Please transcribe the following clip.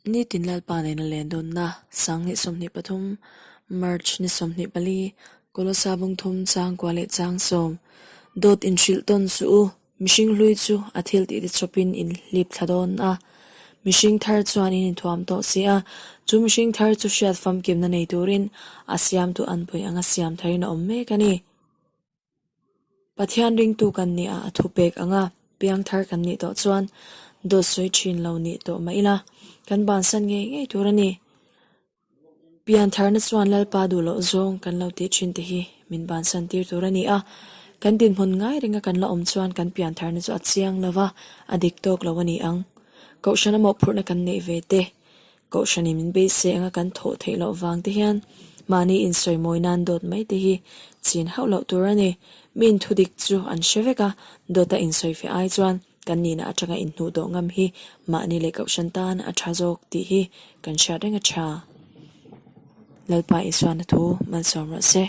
Nitin Lalpa nena len dawnna 2023 March ni 24 Kolosa bung thum chang kua leh chang sawm dawt inhrilh tawn suh u. Mihring hlui chu a thil tih te chawpin in hlip thla dawn a, mihring thar chuan in inthuam tawh si a, chu mihring thar chu hriat famkimna nei turin a siamtu anpui anga siam tharin a awm mek a ni. Pathian ringtu kan nih a a thupek anga piangthar kan nih tawh chuan dawt sawi thin lo nih tawh mah ila kan bansan ngei ngei tur a ni. Piantharna chuan Lalpa duh loh zawng kan lo tih thin te hi min bansan tir tur a ni a, kan dinhmun ngai ringa kan la awm chuan kan piantharna chu a chiang lo va, a dik tawk lo a ni ang. Kohhrana mawhphurhna kan neih ve te, Kohhranin min beisei anga kan thawh theih loh vang te hian mahni insawimawi nan dawt mai te hi chin hauh loh tur a ni. Min thudik chu an hre vek a, dawta insawifiah ai chuan Kan nihna atanga inhnuh dawh ngam hi mahni leh kohhran tan a tha zawk tih hi kan hriat reng a tha. Lalpa Isuana thu malsawm rawh se.